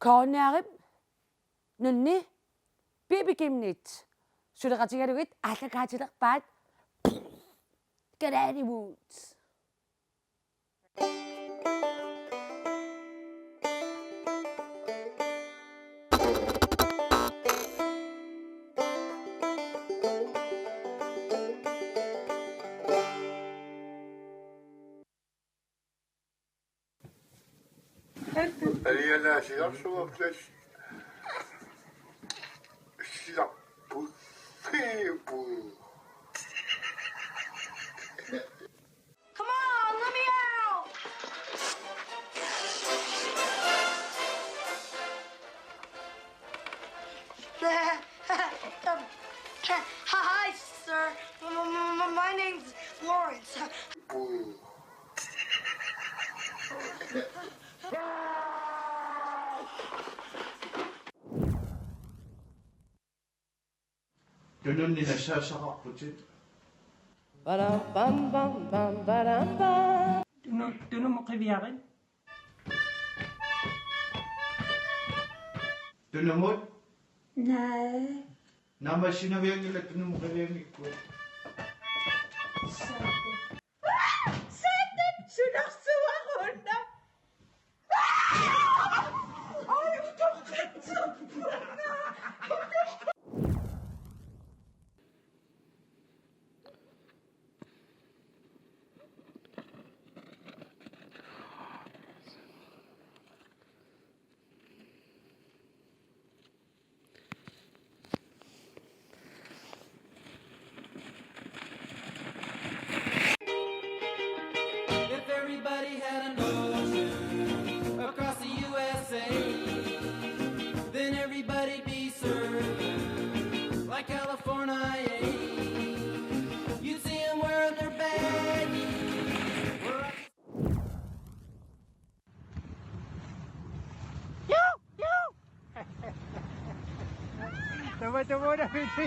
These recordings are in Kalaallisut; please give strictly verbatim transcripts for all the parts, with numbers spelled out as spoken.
Toorniarip nunni Bibi Kimnit suleqatigalugit aallakaatilerpaat. Kalaalivuut. Alianaasiarsuartas. Silarput. Fiiput. Come on, let me out! Um, hi, sir. M-, m-, m-, my name's Lawrence. Tununni nassaassaqarputit. Ba-dum, bum, bum, bum, ba-dum, bum. Tunu-, Tunumut qiviarit. Tunumut? Naa. Naammassinavianngilaq Tunumut qivianngikkukku. Satan, sunarsuaq una. If everybody had an ocean across the U S A, then everybody'd be served like California. You'd see 'em wearing their baggies. Tama, tama na, Piti.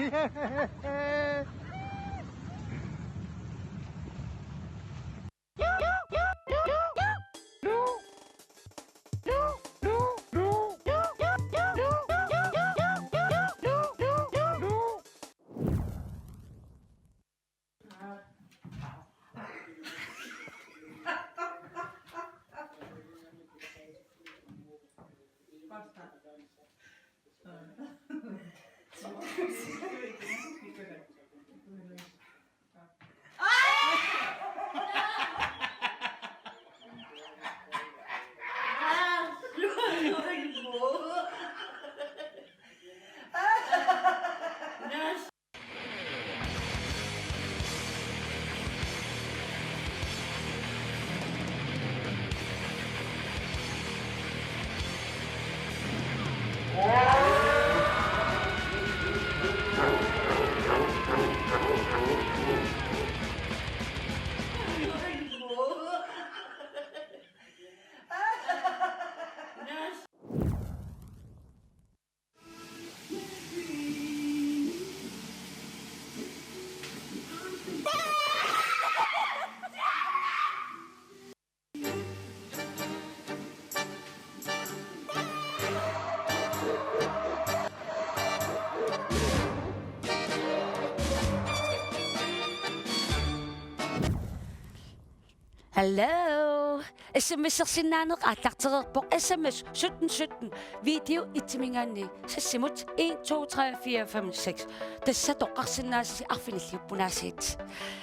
Hello. S M S-ersinnaaneq aallartereerpoq, S M S sytten sytten, video itsiminngaanniit sissimut en, to, tre, fire, fem, seks. Tassa toqqarsinnaasasi arfinilliuppunaasiit.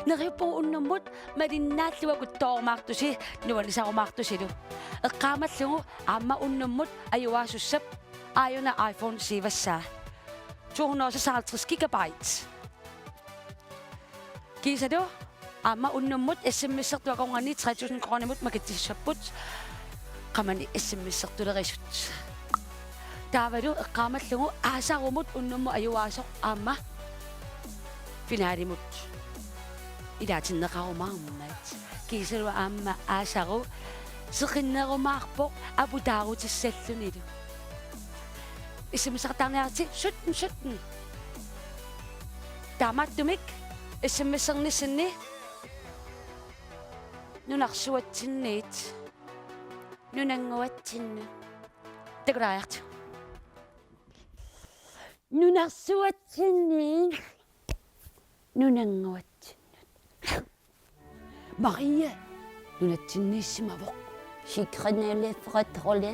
Neriuppugut unnummut malinnaallugu toorumaartusi, nuannisarumaartusilu. Eqqaamallugu aamma unnummut ajugaasussap aajuna iPhone syvassaa. To hundrede og seksoghalvtreds gigabyte. Kiisalu aamma unnummut S M S-ertut akornanni tre tusind koruunimut makitsissapput. Qamani S M S-ertulerisut. Taavalu eqqaamallugu aasarumut unnummut ajugaasoq aamma finalimut ilaatinneqarumaarmat. Kiisalu aamma aasaru seqinnerumaarpoq aputaarutissallunilu. S M S-ertarniarti sytten sytten. Taamaattumik S M S-ernissinni nunarsuatsinniit nunannguatsinnut Takulaariartigu. Nunarsuatsinni. Nunannguatsinnut. Maria nunatsinniissimavoq. Sikkerinnaalliaffeqattaarluni.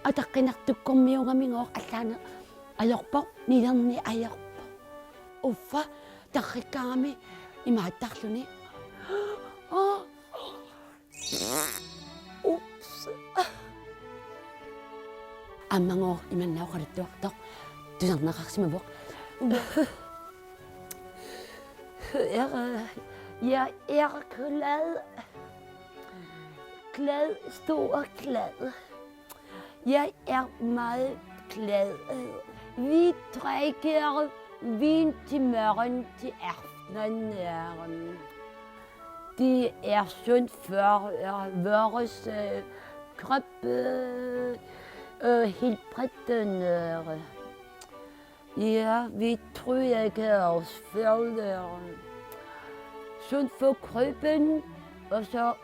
Ataqqinartukkormiuugamigooq allaani ajorpoq, nilerni ajorpoq. Uffa tarrikkaangami imaattarluni. Aa. Ups. Aammagooq imanna oqaluttuartoq tusarneqarsimavoq. Jeg, jeg er glad. Glad, stor glad. Jeg er meget glad. Vi drikker vin til morgen, til aften. Det er sundt for, øh, vores, øh, krop, øh, øh, helbredende. Ja, vi tror ikke os fælder. Sundt for kroppen, og så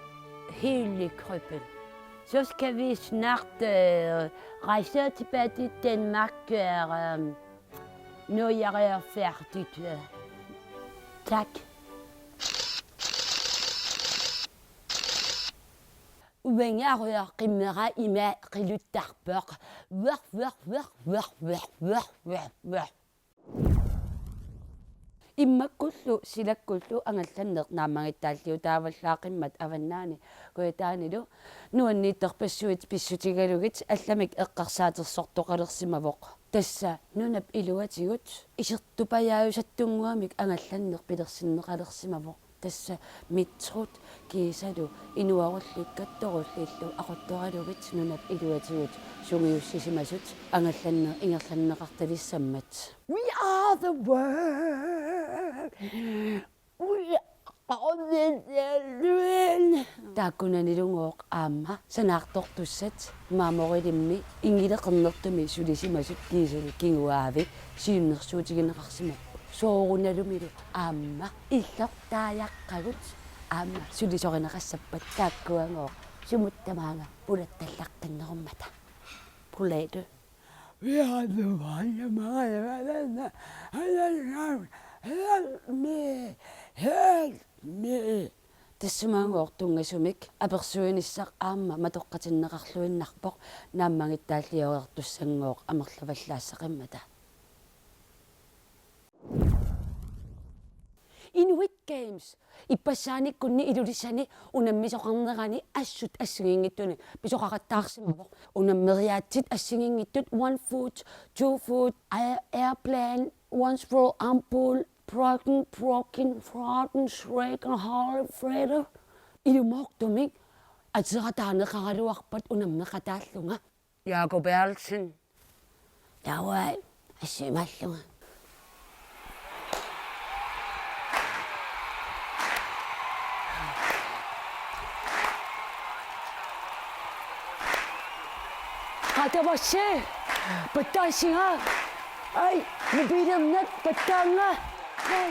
hele kroppen. Så skal vi snart, øh, rejse tilbage til Danmark, øh, når jeg er færdig. Tak. Uangaruaq qimmera ima qiluttarpoq. Vaq, vaq, vaq. Immakkullu silakkullu angallanneq naammagittaalliutaavallaaqimmat avannaani Kujataanilu nuanniittarpassuit pissutigalugit allamik eqqarsaatersortoqalersimavoq. Tassa nunap iluatigut isertupajaajusattunnguamik angallanneq pilersinneqalersimavoq. Tassa metrot kiisalu inuarulliit kattorullillu aquttoralugit nunap iluatigut sungiussisimasut angallanneq ingerlanneqartalissammat. We are the world. We are the world. Taakkunanilugooq aamma sanaartortussat Maamorilimmi ingileqernertumi sulisimasut kiisalu kinguaavi siunnersuutigineqarsimapput. Soorunalumilu aamma illortaajaqqagut aamma sulisorineqassappat taakkuagooq sumut tamaanga pulattallaqqinnerummata. Pulattut. Help me, help me. Tassumaagooq tunngasumik apersuinissaq aamma matoqqatinneqarluinnarpoq naammagittaalliortussanngooq amerlavallaassaqimmata. Inuit Games ippassaaniikkunni Ilulissani unammisoqarnerani assut assigiinngitsunik pisoqaqattaarsimavoq. Unammeriaatsit assigiinngitsut one foot, two foot, air-, airplane, one straw, ampoule, broken, broken, frozen, shaken, hard, freighter. Ilumoortumik aterataaneqaraluarpat unammeqataallunga. Jakob Erlsen. Taava assimallunga. Qatavassi. Pattaassinga. Ai, mobilinnik pattaanga. Ai.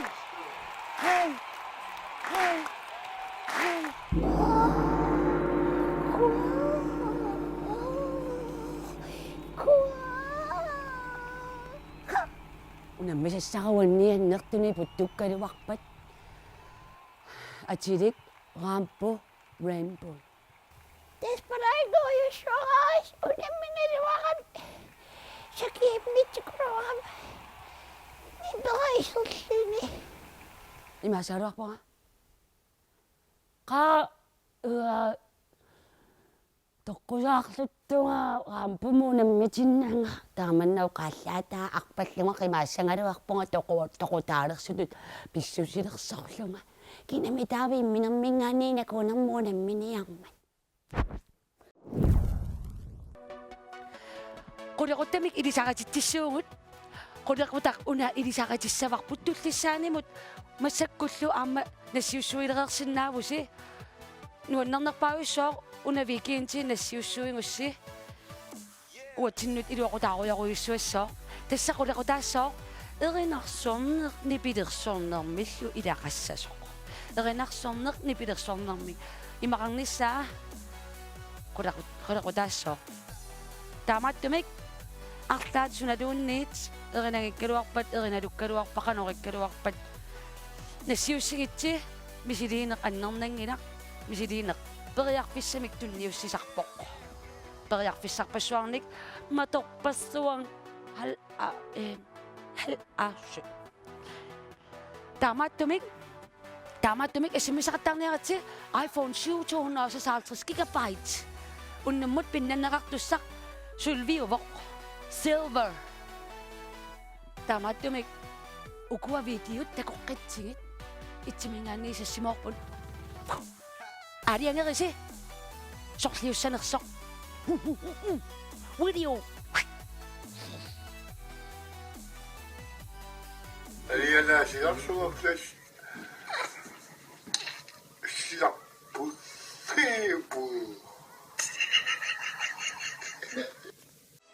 Ai. Ai. Ai. Unammisassara uanniannertuni puttukkaluarpat. Atilik Rambo Rainbow. Desperado, jeg så rejse, unammigaluarami. Sakiimmitsikkuluarami. Niperaiserluni. Imaassaagaluarpunga. Qaa, øh, toqqusaarluttunga Rampomut unammitinnanga. Taamannak oqaallaataa arpallunga qimaassagaluarpunga toqu-, toqutaalersutut pissusilersorlunga. Kinami taava imminerminngaanniit nakuunermut unamminiarmat. Qulequttamik ilisaritsissuugut. Qulequtaq una ilisaritissavarput tullissaanimut massakkullu aamma nassiussuilereersinnaavusi. Nuannernerpaajussuaq una weekendi nassiussuigussi. Uatsinnut iluaqutaarujorujussuassaaq. Tassa qulequtaassaaq erinarsorneq nipilersornermillu ilaqassasoq. Erinarsorneq nipilersornermik. Imaqarnissaa qulequt-, Qulaqutaassooq. Taamaattumik arlaat sunaluunniit erinagikkaluarpat, erinalukkaluarpat, qanoq ikkaluarpat. Nassiussigitsi misiliineq annernanngilaq, misiliineq periarfissamik tunniussisarpoq. Periarfissarpassuarnik matorpassuarnik hal a e hal a sy. Taamaattumik, taamaattumik S M S-eqattaarniaritsi iPhone syv to hundrede og seksoghalvtreds gigabyte. Unnummut pinnanneqartussaq sølviuvoq. Silver. Taamaattumik ukua videot takoqqitsigit itsiminngaanniit sassimoorput. Aalajangerisi. Sorliussanersoq. Video. Aalajangersigaarsuarlas. Silarput. Fiiput.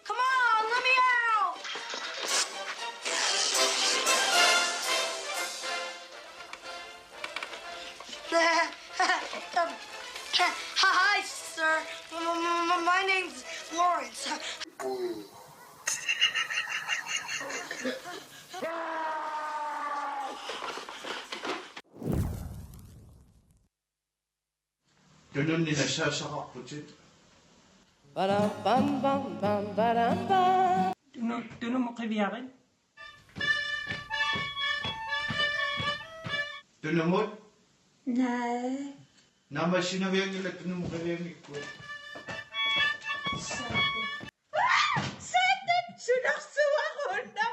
Come on, let me out! Um, hi, sir. M- m- m- m- my name's Lawrence. Tununni nassaassaqarputit. Ba-dum, bum, bum, bum, ba-dum, bum. Tunu-, Tunumut qiviarit. Tunumut? Naa. Naammassinavianngilaq Tunumut qivianngikkukku. Satan, sunarsuaruna.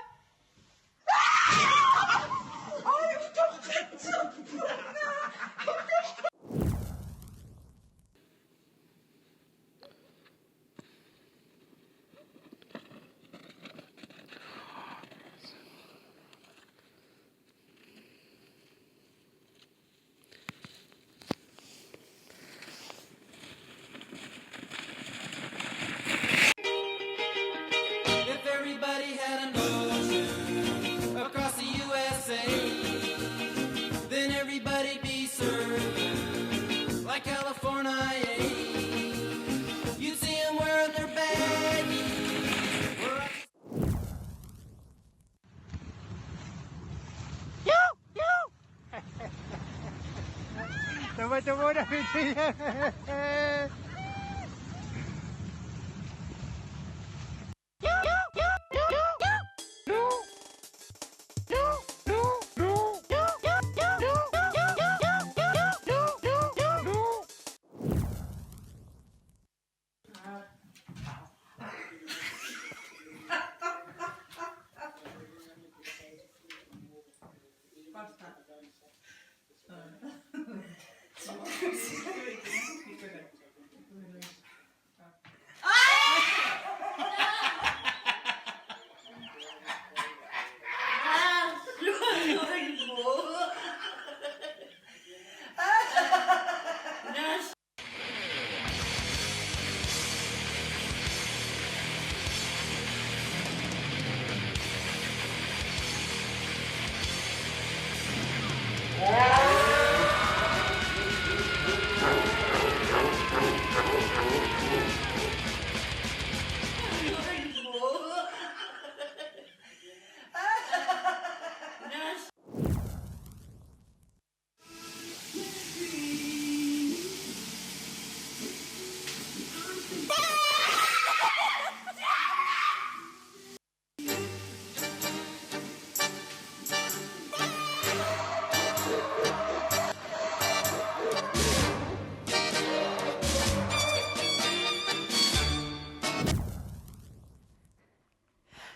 If everybody had an ocean across the U S A, then everybody'd be served like California. You'd see 'em wearing their baggies. Tama, tama na, Vicky.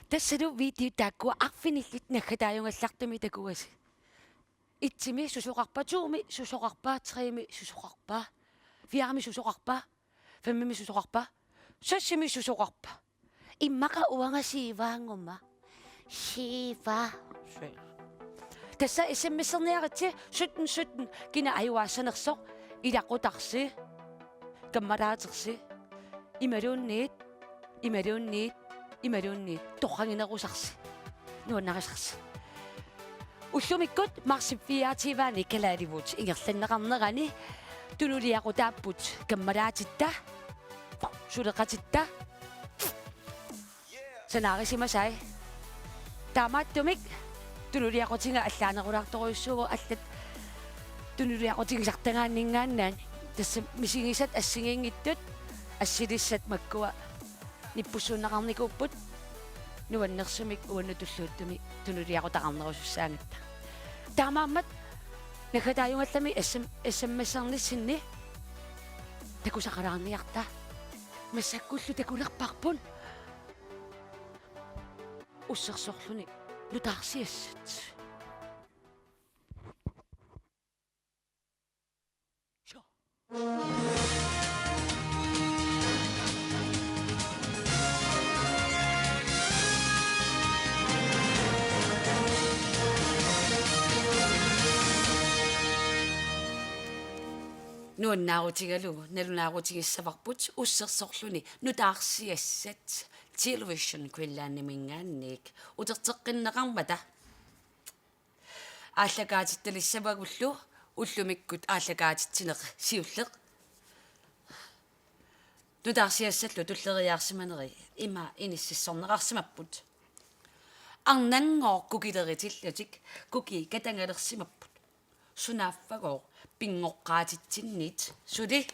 Tassalu video taakkua arfinillit naggataajugallartumik takuasi. Etsimi susoqarpa, tomi susoqarpa, tremi susoqarpa, firemi susoqarpa, femimi susoqarpa, seksimi susoqarpa. Immaqa uanga syvanguma. Syv. Tassa S M S-erniaritsi sytten sytten, kina ajugaassanersoq ilaquttarsi, kammalaatersi, imaluunniit, imaluunniit, imaluunniit torraginerusarsi, nuannarisarsi. Ullumikkut marsip fireogtyve-ani kalaalivugut ingerlanneqarnerani tunuliaqutaapput kammalaatitta. suleqatitta sanaarisimasai. Taamaattumik tunuliaqutiga allaanerulaartorujussuuvoq, allat tunuliaqutigisartagaanninngaanniit. Tassa misigisat assigiinngitsut assilissat makkua nippussuunneqarnikuupput nuannersumik uannut tulluuttuni tunuliaqutaqarnerusussaagatta. Taamaammat naggataajugallami S M, S M S-ernissinni takusaqalaarniarta. Massakkullu takulerparput. Ussersorluni nutaarsiassat. Nuannaarutigalugu nalunaarutigissavarput ussersorluni nutaarsiassat Television Greenlandiminngaanniit. Uterteqqinneqarmata aallakaatittalissavagullu ullumikkut aallakaatitsineq siulleq nutaarsiassallu tulleriiaarsimaneri ima inississorneqarsimapput. Arnanngooq kukileritillutik kukii katangalersimapput. Sunaaffagooq pinngoqqaatitsinnit suli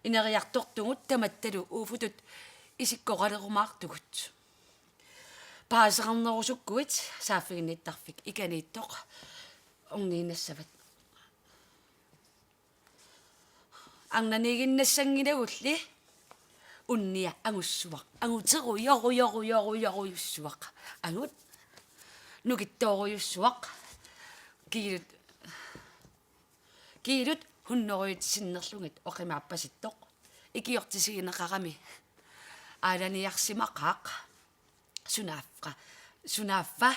ineriartortugut tamattalu uufutut isikkoqalerumaartugut. Paaseqarnerusukkuit saaffiginnittarfik ikaniittoq orniinnassavat. Arnaniiginnassanngilagulli unnia angussuaq, anguterujorujorujorujorujussuaq, angut nukittoorujussuaq, kiilut, kiilut hunnorujut sinnerlugit oqimaappasittoq, ikiortisigineqarami aalaniarsimaqaaq. Sunaaffa, sunaaffa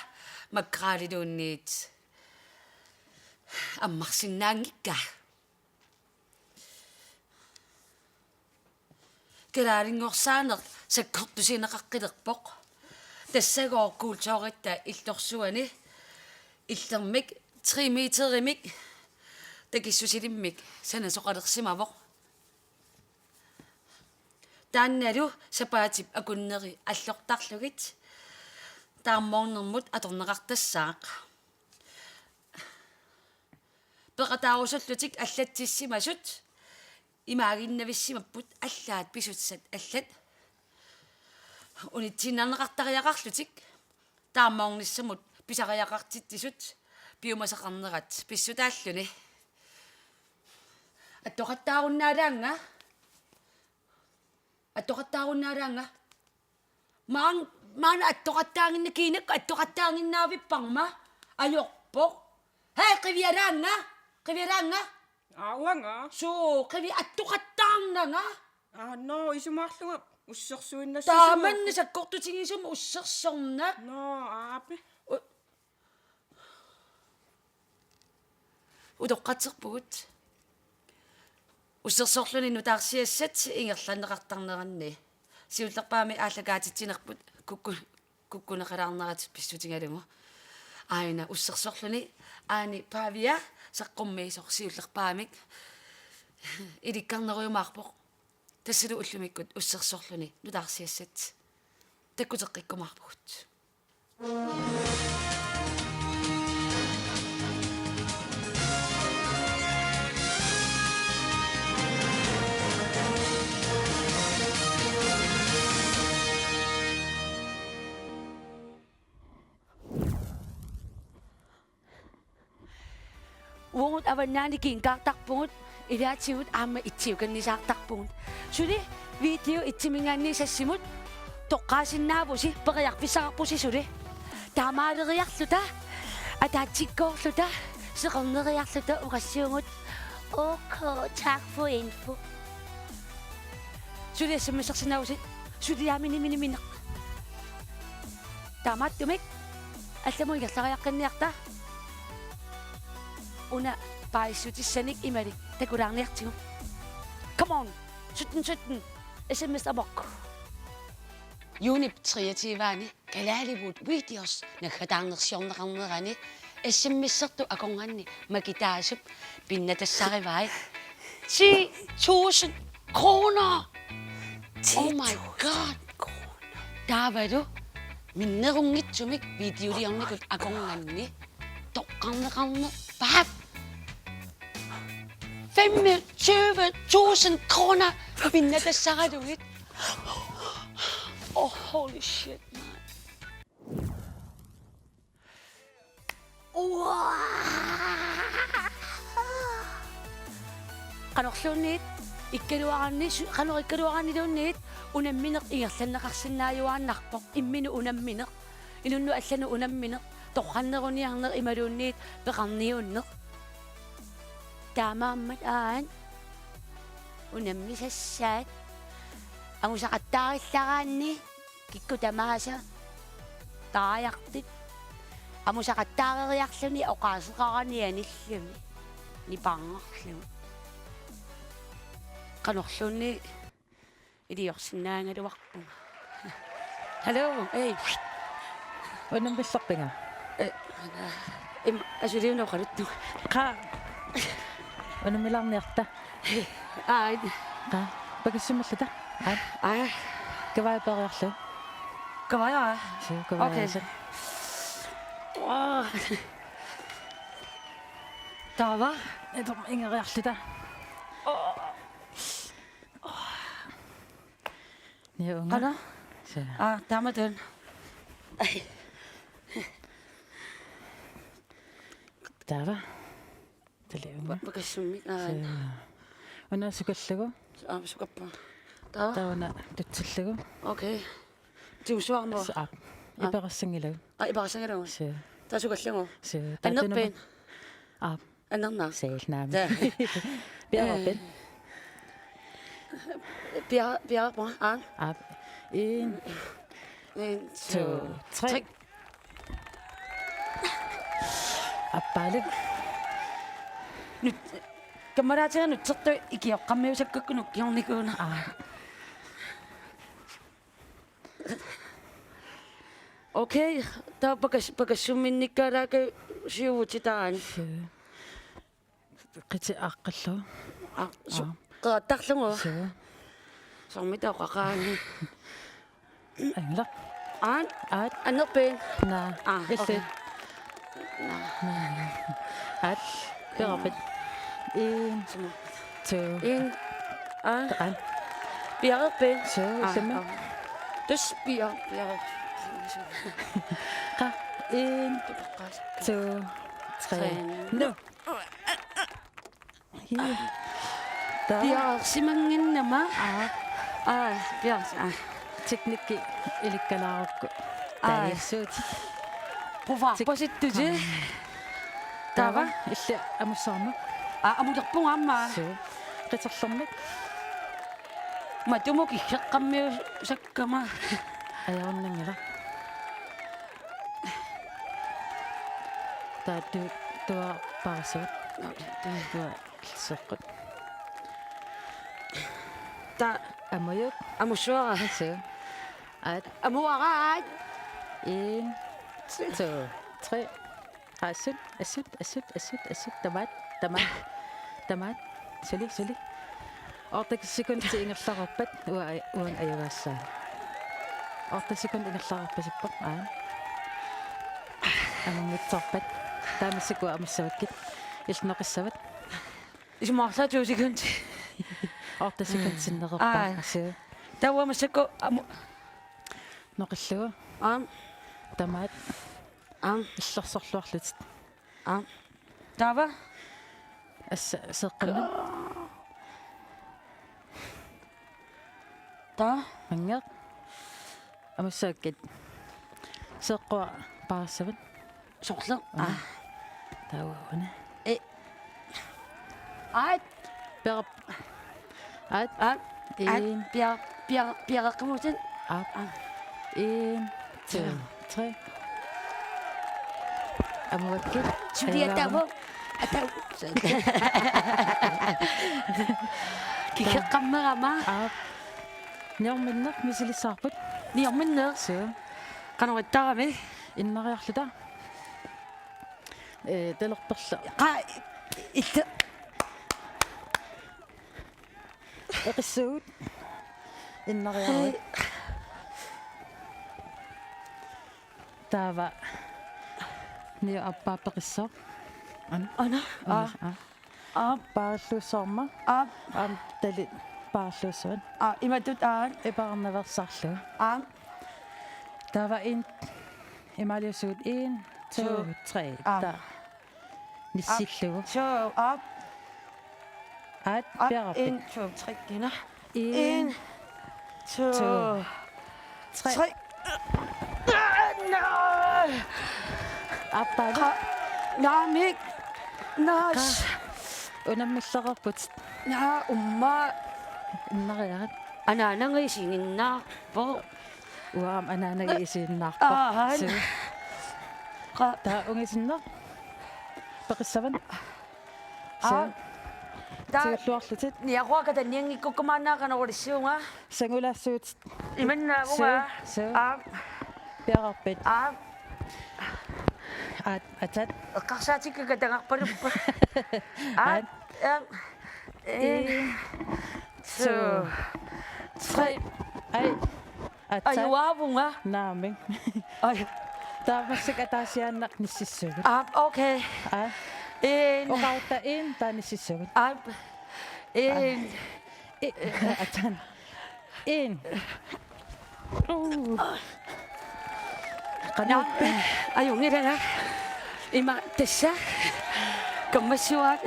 makreliluunniit ammarsinnaanngikka. Kalaalinngorsaanneq sakkortusineqaqqilerpoq. Tassagooq kulturitta illorsuani illermik tre meterimik takissusilimmik sanasoqalersimavoq. Taannalu sapaatip akunneri allortarlugit taarmoornermut atorneqartassaaq. Peqataarusullutik allatsissimasut imaaginnavissimapput, allaat pisussat allat unitsiinnarneqartariaqarlutik taarmoornissamut pisariaqartitsisut piumasaqarnerat pissutaalluni. Attoqattaarunnaalaannga. Attoqattaarunnaalaannga. Maan-, maanna attoqattaannginna-, kiinakkut attoqattaannginnaavipparma ajorpoq. Hej, qiviaraannga. Qiviaraannga. Aa, uanga. Suu, qivi-, attoqattaarnanga. Aa, nå, isumaarlunga ussersuinnassasugut. Taamanna sakkortutigisumik ussersornak. Nå, aapi. U-, utoqqatserpugut. Ussersorluni nutaarsiassat ingerlanneqartarneranni. Siullerpaamik aallakaatitsinerput kukku-, kukkuneqalaarnerat pissutigalugu. Aajuna ussersorluni Aani Pavia saqqummiisoq siullerpaamik ilikkarnerujumaarpoq. Tassalu ullumikkut ussersorluni nutaarsiassat takkuteqqikkumaarpugut. Uagut avannaani kinkaartarpugut, ilaatigut aamma itsiukannisaartarpugut. Suli video itsiminngaanniit sassimut toqqaasinnaavusi, periarfissaqarpusi suli. Taamaaleriarluta, ataatsikkoorluta, seqerneriarluta oqassiugut: OK, tak for info. Suli S M S-ersinnaavusi, suliaamini mini mini. Taamaattumik allamut ingerlariaqqinniarta. Una paasissutissanik imalik takulaarniartigu. Come on, sytten sytten, S M S amok. Junip treogtyve-ani kalaalivuut videos naggataarnersiorneqarnerani S M S-ertut akornanni Maki Taasup pinnatassarivai ti tusind kroner. Oh my God. Taavalu minnerunngitsumik videoliornikut akornanni toqqarneqarneq paap. Femogtyve tusind kroner pinnatassaralugit. Oh, holy shit, man. Qanorluunniit ikkaluaraanni, su-, qanoq ikkaluaraanniluunniit unammineq ingerlanneqarsinnaajuaannarpoq, imminut unammineq, inunnut allanut unammineq, torranneruniarneq imaluunniit peqarniunneq. Taamaammat aat unammisassaat angusaqattaarillaraanni kikkut tamaasa taajartut angusaqattaareriarluni oqaaseqarani anilluni nipangerlugu. Qanorluunniit iliorsinnaagaluarpunga. Hallo, ei. Unammillerpiga? Eh, im-, asuliuna oqaluttuga. Qaa. Unammilaarniarta. Aat. Qaa. Pakassumalluta. Aat. Aat. Kavaajaa peeriarlugu. Kavaajaa? Suu, kavaajaa. Okay. Aa. Taava? Etum ingeriarluta. Aa. Niunga. Qala? Suu. Aa, taamatut. Ai. Taava. Taliunga. Pa-, pakassummik, aa. Suu. Una sukallugu. Aa, sukappa. Taava? Taava una tutsillugu. Okay. Tiusuarmo. Aap. Aa. Iperassangilagut. Aa, iperassangilagut. Suu. Taava sukallugu. Suu. Annerpit? Aap. Annernaaq. Saalnaami. Taa. Piararpit? Pia-, piararpunga, aa. Aap. En. En, to, tre. Aappaalu. Nut-, kammalaatiga nutsertut ikioqqammiusakkakku nukkiornikuuneq. Aap. Okay, taava pakas-, pakassumminnikkaalaakka siuvutit taanna. Suu. Qiti aaqqillugu. Aa, su-, aa. Qerattarlugu. Suu. Soormita oqaqaani. Anglaq. Aat. Aat. Annerpit? Naa. Aa, illit. Okay. Naa. Naa. Aat. Piararpit? En. Suma. To. En. Aa. Aat. Piararpit? Suu, aa, sumi? Aa. Tus pia-, piarar-. Qaa. En. To. Tre. Tre. Nu. Ii. Taava. Piareersimannginnama. Aa. Aa, piareers-, aa. Teknikki ilikkalaarukku. Aa. Taalissuut. Qufaarpasittusi. Tik-, aa. Taava? Taava, illit amussavarma. Aa, amulerpunga aamma. Suu. Qiterlermik. Matumut kiggeqqammiusakkama. Ajornanngilaq. Taava tu-, tuapaassavat. Tuapaassavat. Seeqqut. Taava amujuk. Amussavara. Suu. Aat. Amuaraat. En, to, tre. Assut, assut, assut, assut, assut. Tamaat, tamaat, tamaat. Suli, suli. Otte sekundit ingerlareerpat, uanga, uanga ajugaassaanga. Otte sekundit ingerlareerpasippoq, aa. Amunngitsoorpat. Taava massakkut amussavakkit. Illit noqissavat. Isumaqarpunga to sekundit. Otte sekundit sinnereerpaa. Aa. Suu. Taava massakkut amu-. Noqillugu. Aam. Tamaat. Aam. Illorsorluarlutit. Aam. Taava? Assa, seeqqanut. Taava? Manngeq. Amussavakkit. Seeqqua paarassavat. Sorleq. Una. Aa. Taava una. E. Aat. Piarap-. Aat. Aat. En. Aat. Pia-, pia-, piareqqamuutit. Aap. Aap. En, to, tre. Amuakkit. Suli ataavoq. Ataavoq. Kiggeqqammerama. Aap. Niorminneq misilissavarput. Niorminneq? Suu. Qanoq ittarami? Innariarluta. Ee, talerperla. Qaa, illa. Eqissuugut. Innariaruk. Taava. Niu aappaa peqissaaq. An-, Ana, aa. Aa. Aa. Paarluussuarma. Aa. Aam, talit paarluussuat. Aa, imatut, aa. Ipaarnaveersarlugu. Aa. Taava in-, imaaliussugut en, to, to, tre. Aa. Taava. Nissillugu. Aa. To, aa. Aat, aa, piararpit. En, to, tre, kina. En, en, to, to, tre, tre. Naa! Aappaalu. Qa-, naamik. Naas. Qa-, unammilleqarputit. Naa, umma. Innariarit. Anaanaga isiginnaarpoq. Uanga aamma anaanaga isiginnaarpoq. Aahan. Suu. Qa-, taava ungasinneq. Peqissavat. Aa. Suu. Taava. Tigulluarlutit. Niaqua katannianngikkukku maanna qanoq ilissiunga? Sangulaassuutit. Imannaavunga. Suu, suu. Aa. Piararpit. Aa. Aat, atat. Eqqarsaatikka katangarpaluppa. Aa. Aat. Aa. En, en, to, to, tre. Ai. Atat. Ajuaavunga. Naamik. Ai. Taava massakkut ataasiaannaq nississugut. Aa, okay. Aa. En. Oqarutta en, taava nississugut. Aa. En. Aa. E-, atan. En. Uu. Qanoq. Naa, ajunngilanga. Ima tassa. Kammassuaq.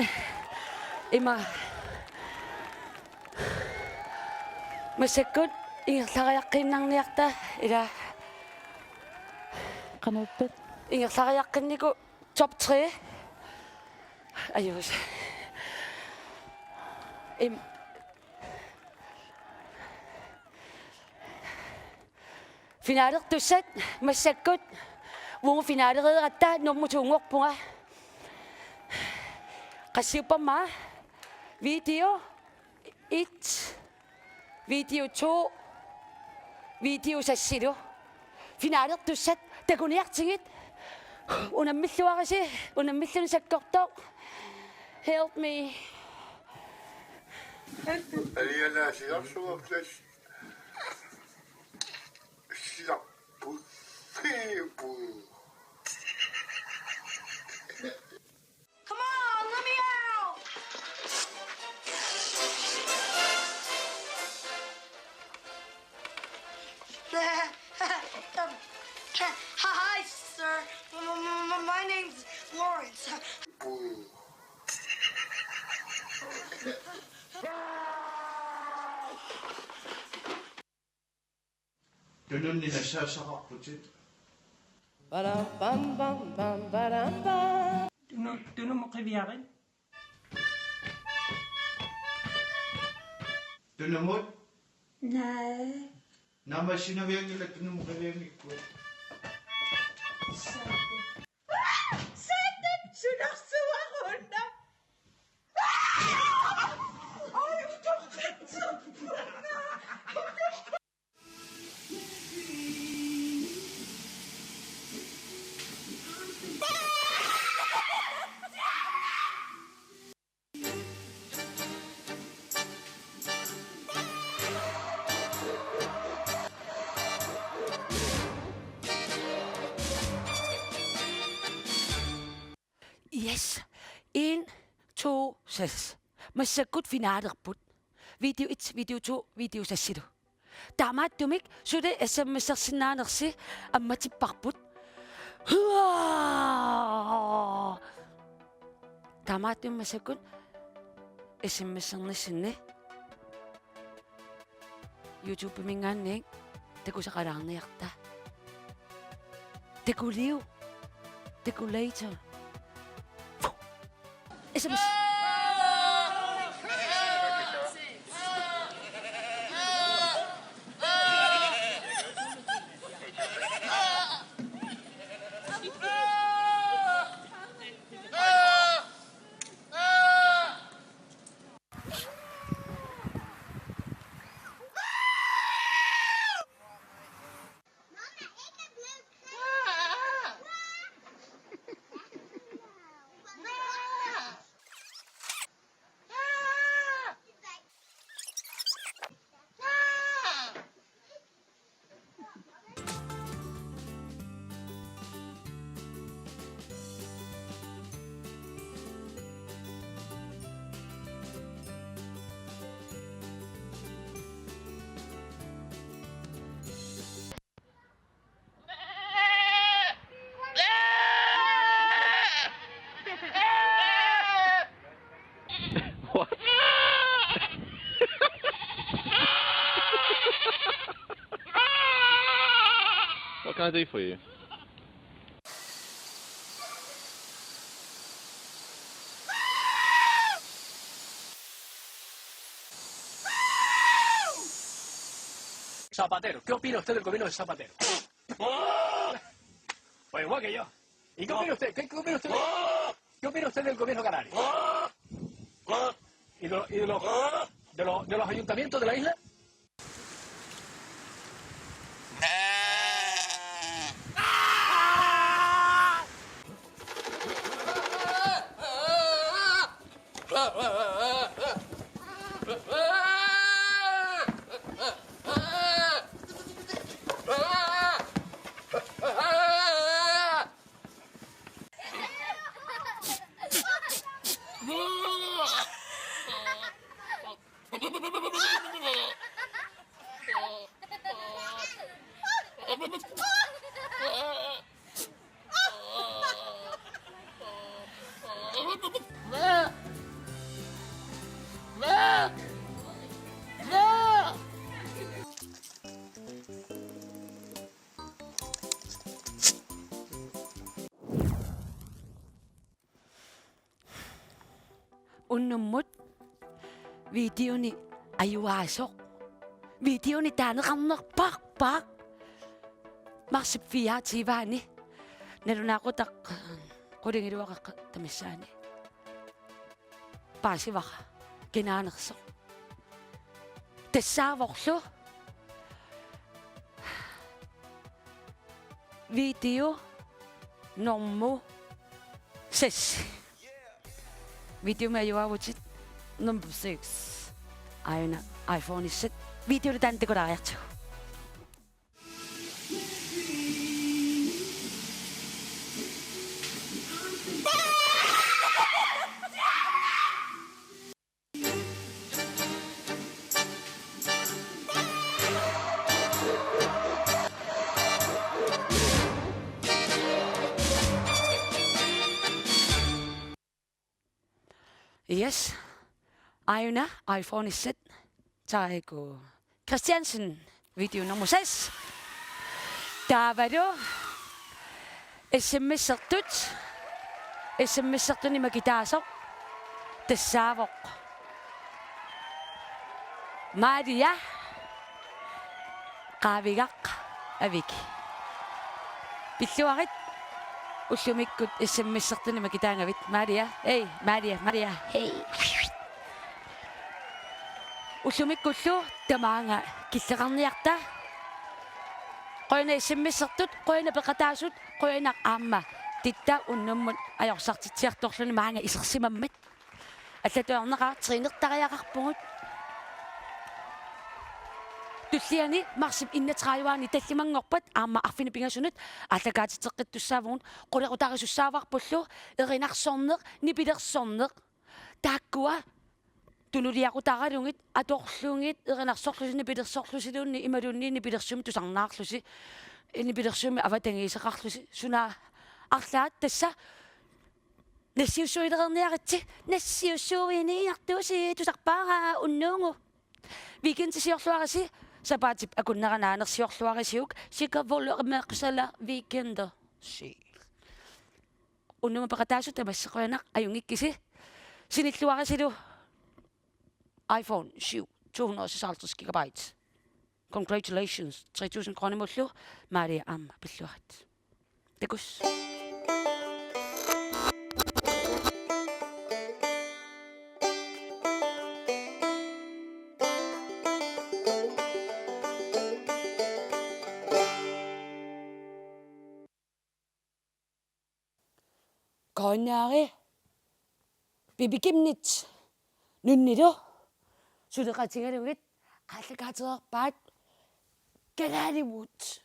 Ima. Massakkut ingerlariaqqiinnarniarta ila. Qanoq ippat? Ingerlariaqqinnikut top tre. Ajuus. Im-, finalertussat massakkut uagut finalereeratta nummer to-nngorpunga. Qassiuppamma video et, video to, video seksilu. Finalertussat takuniartigit. Unammilluarisi, unammilluni sakkortooq. Help me. Aliana silarsuartas. Silarput. Fiiput. Come on, let me out! Hi, hi, sir. My, my, my, my name's Lawrence. Tununni nassaassaqarputit. Ba-dum, bum, bum, bum, ba-dum, bum. Tunu-, tunumut qiviarit. Tunumut? Naa. Naammassinavianngilaq tunumut qivianngikkukku. Satan, sunarsuaq una. Yes. En, to, seks. Massakkut finalerput. Video et, video to, video seksilu. Taamaattumik suli S M S-ersinnaanersi ammatipparput. Hua! Taamaattumik massakkut S M S-ernissinni. YouTube-minngaanniit takusaqalaarniarta. Takuliu. Taku later. S M S. Ready for you. Zapatero. ¿Qué opina usted del gobierno de Zapatero? Pues igual que yo. ¿Y qué opina usted? ¿Qué, qué opina usted? ¿Qué opina usted del gobierno canario? ¿Y de, lo- y de los, de los, de los ayuntamientos de la isla? Unnummut videoni ajugaasoq. Videoni taaneqarnerpaaq. Marsip fireogtyve-ani. Nalunaaqutaq qulingiluaqaqqat tamassaani. Paasivara kinaanersoq. Tassaavorlu video normu seks. Videomi ajugaavutit number seks. Aajuna iPhone seks. Videomi taanna takulaariartigu. Yes. Aajuna iPhone seks. Tareku Christiansen, video nummer seks. Taavalu S M S-ertut. S M S-ertuni makitaasoq. Tassaavoq Maria Qaavigaq Avik. Pilluarit ullumikkut S M S-ertuni makitaagavit. Maria, hey, Maria, Maria, hey. Ullumikkullu tamaanga killeqarniarta. Qujanaq S M S-ertut, qujanaq peqataasut, qujanaq aamma Titta unnummut ajorsartitsiartorluni maanga isersimammat. Allatut ajornaqaaq, trænertariaqarpugut. Tulliani marsip enogtredive-ani tallimanngorpat aamma arfineq-pingasunut aallakaatitseqqittussaavugut, qulequtarisussaavaarpullu erinarsorneq, nipilersorneq. Taakkua tunuliaqutaralugit, atorlugit, erinarsorlusi, nipilersorlusiluunniit imaluunniit nipilersuumik tusarnaarlusi, nipilersuumik avatangiiseqarlusi, suna arlaat tassa. Nassiussuilereerniaritsi, nassiussuiniartuusi tusarpaara unnuugu. Weekendisiorluarisi, sapaatip akunnera naanersiorluarisiuk, sikavolormeqsala weekendisi. Unnummut peqataasut tamassi qujanaq, ajunngikkisi. Sinilluarisilu iPhone syv, to hundrede og seksoghalvtreds gigabyte. Congratulations, tre tusind kronimullu, Maria aamma pilluarit. Takuss. Qujanaq Pipi Chemnitz nunnilu suleqatigalugit aallakaatereerpaat Kalaallit.